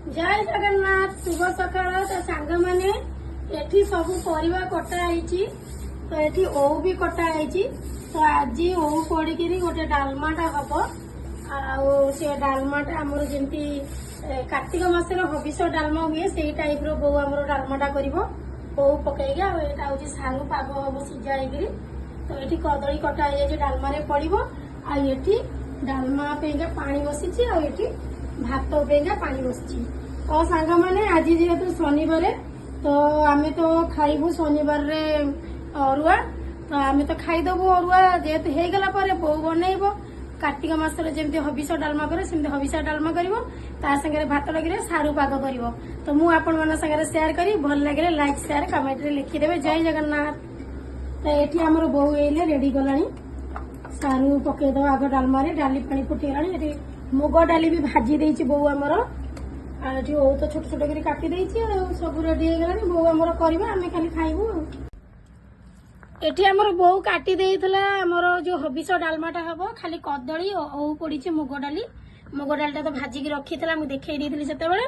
ଜୟ ଜଗନ୍ନାଥ, ଶୁଭ ସକାଳ। ତ ସାଙ୍ଗମାନେ, ଏଠି ସବୁ ପରିବା କଟା ହେଇଛି। ତ ଏଠି ଓଉ ବି କଟା ହେଇଛି। ତ ଆଜି ଓଉ ପଡିକିରି ଗୋଟେ ଡାଲମାଟା ହବ। ଆଉ ସେ ଡାଲମାଟା ଆମର ଯେମିତି କାର୍ତ୍ତିକ ମାସରେ ହବିଷ ଡାଲମା ହୁଏ, ସେଇ ଟାଇପର ବୋଉ ଆମର ଡାଲମାଟା କରିବ ଓଉ ପକେଇକି। ଆଉ ଏଇଟା ହଉଛି ସାରୁ ପାଗ ହବ ସିଝା ହେଇକିରି। ତ ଏଠି କଦଳୀ କଟା ହେଇଯାଇଛି, ଡାଲମାରେ ପଡିବ। ଆଉ ଏଠି ଡାଲମା ପାଇଁକା ପାଣି ବସିଛି, ଆଉ ଏଠି ଭାତ ପାଇଁକା ପାଣି ବସିଛି। ତ ସାଙ୍ଗମାନେ, ଆଜି ଯେହେତୁ ଶନିବାର, ତ ଆମେ ତ ଖାଇବୁ ଶନିବାରରେ ଅରୁଆ। ତ ଆମେ ତ ଖାଇଦବୁ ଅରୁଆ। ଯେହେତୁ ହେଇଗଲା ପରେ ବୋଉ ବନେଇବ, କାର୍ତ୍ତିକ ମାସରେ ଯେମିତି ହବିଷ ଡାଲମା କରେ, ସେମିତି ହବିଷ ଡାଲମା କରିବ। ତା ସାଙ୍ଗରେ ଭାତ ଲଗେଇଲେ ସାରୁ ପାଗ କରିବ। ତ ମୁଁ ଆପଣମାନଙ୍କ ସାଙ୍ଗରେ ସେୟାର କରି, ଭଲ ଲାଗିଲେ ଲାଇକ୍, ସେୟାର, କମେଣ୍ଟରେ ଲେଖିଦେବେ। ଜୟ ଜଗନ୍ନାଥ। ତ ଏଠି ଆମର ବୋଉ ଏଇଲେ ରେଡି କଲାଣି। ସାରୁ ପକେଇଦବା ଆଗ ଡାଲମାରେ। ଡାଲି ପାଣି ଫୁଟିଗଲାଣି। ଏଠି ମୁଗ ଡାଲି ବି ଭାଜି ଦେଇଛି ବୋଉ ଆମର। ଆଉ ଏଠି ଓଉ ତ ଛୋଟ ଛୋଟ କରି କାଟି ଦେଇଛି। ଆଉ ସବୁ ରେଡି ହେଇଗଲାଣି। ବୋଉ ଆମର କରିବା, ଆମେ ଖାଲି ଖାଇବୁ। ଆଉ ଏଠି ଆମର ବୋଉ କାଟି ଦେଇଥିଲା, ଆମର ଯୋଉ ହବିଷ ଡାଲମାଟା ହବ, ଖାଲି କଦଳୀ, ଓଉ ପଡିଛି, ମୁଗ ଡାଲି। ମୁଗ ଡାଲିଟା ତ ଭାଜିକି ରଖିଥିଲା, ମୁଁ ଦେଖେଇ ଦେଇଥିଲି ସେତେବେଳେ।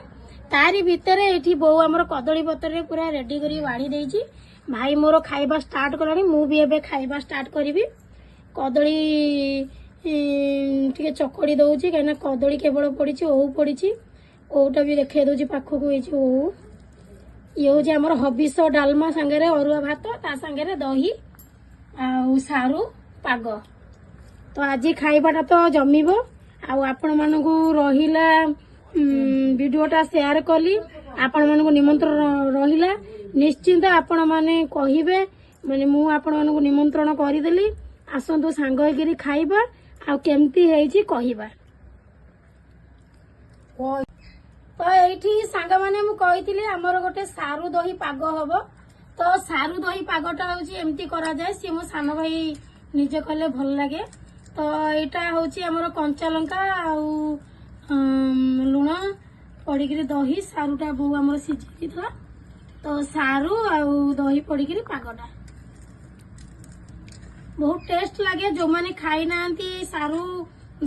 ତାରି ଭିତରେ ଏଠି ବୋଉ ଆମର କଦଳୀ ପତ୍ରରେ ପୁରା ରେଡି କରି ବାଢି ଦେଇଛି। ଭାଇ ମୋର ଖାଇବା ଷ୍ଟାର୍ଟ କଲାଣି, ମୁଁ ବି ଏବେ ଖାଇବା ଷ୍ଟାର୍ଟ କରିବି। କଦଳୀ ଟିକେ ଚକଡି ଦଉଛି, କାହିଁକିନା କଦଳୀ କେବଳ ପଡିଛି, ଓଉ ପଡିଛି। ଓଉଟା ବି ଦେଖେଇ ଦଉଛି ପାଖକୁ ହେଇଛି ଓଉ। ଇଏ ହଉଛି ଆମର ହବିଷ ଡାଲମା ସାଙ୍ଗରେ ଅରୁଆ ଭାତ, ତା ସାଙ୍ଗରେ ଦହି ଆଉ ସାରୁ ପାଗ। ତ ଆଜି ଖାଇବାଟା ତ ଜମିବ। ଆଉ ଆପଣମାନଙ୍କୁ ରହିଲା, ଭିଡିଓଟା ସେୟାର କଲି, ଆପଣମାନଙ୍କୁ ନିମନ୍ତ୍ରଣ ରହିଲା। ନିଶ୍ଚିନ୍ତ ଆପଣମାନେ କହିବେ, ମାନେ ମୁଁ ଆପଣମାନଙ୍କୁ ନିମନ୍ତ୍ରଣ କରିଦେଲି, ଆସନ୍ତୁ ସାଙ୍ଗ ହେଇକିରି ଖାଇବା ଆଉ କେମିତି ହେଇଛି କହିବା। ତ ଏଇଠି ସାଙ୍ଗମାନେ, ମୁଁ କହିଥିଲି ଆମର ଗୋଟେ ସାରୁ ଦହି ପାଗ ହବ। ତ ସାରୁ ଦହି ପାଗଟା ହଉଛି ଏମିତି କରାଯାଏ। ସିଏ ମୋ ସାନ ଭାଇ ନିଜେ କଲେ ଭଲ ଲାଗେ। ତ ଏଇଟା ହଉଛି ଆମର କଞ୍ଚା ଲଙ୍କା ଆଉ ଲୁଣ ପଡିକିରି ଦହି। ସାରୁଟା ବୋଉ ଆମର ସିଝେଇ ଦେଇଥିଲା। ତ ସାରୁ ଆଉ ଦହି ପଡିକିରି ପାଗଟା ବହୁତ ଟେଷ୍ଟ ଲାଗେ। ଯୋଉମାନେ ଖାଇନାହାନ୍ତି ସାରୁ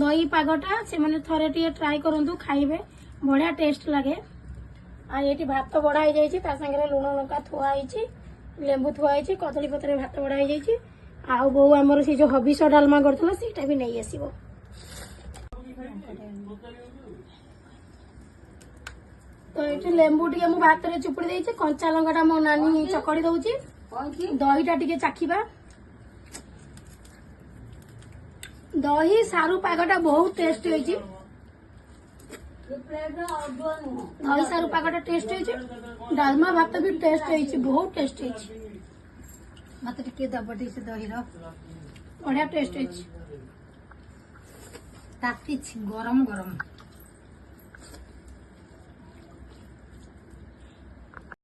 ଦହି ପାଗଟା, ସେମାନେ ଥରେ ଟିକେ ଟ୍ରାଏ କରନ୍ତୁ, ଖାଇବେ, ବଢିଆ ଟେଷ୍ଟ ଲାଗେ। ଆଉ ଏଇଠି ଭାତ ବଢା ହେଇଯାଇଛି, ତା ସାଙ୍ଗରେ ଲୁଣ ଲଙ୍କା ଥୁଆ ହେଇଛି, ଲେମ୍ବୁ ଥୁଆ ହେଇଛି, କଦଳୀ ପତ୍ରରେ ଭାତ ବଢା ହେଇଯାଇଛି। ଆଉ ବୋଉ ଆମର ସେଇ ଯୋଉ ହବିଷ ଡାଲମା କରିଥିଲା, ସେଇଟା ବି ନେଇ ଆସିବ। ତ ଏଠି ଲେମ୍ବୁ ଟିକେ ମୁଁ ଭାତରେ ଚୁପୁଡି ଦେଇଛି, କଞ୍ଚା ଲଙ୍କା ଟା ମୋ ନାନୀ ଚକଡି ଦଉଛି। ଦହିଟା ଟିକେ ଚାଖିବା। ଦହି ସାରୁ ପାଗଟା ବହୁତ ଟେଷ୍ଟ ହେଇଛି। ଦହି ସାରୁ ପାଗଟା ଟେଷ୍ଟ ହେଇଛି, ଡାଲମା ଭାତ ବି ଟେଷ୍ଟ ହେଇଛି, ବହୁତ ଟେଷ୍ଟ ହେଇଛି। ମତେ ଟିକେ ଦବ ଟିକେ ସେ ଦହିର। ବଢିଆ ଟେଷ୍ଟ ହେଇଛି। ତାତିଛି, ଗରମ ଗରମ।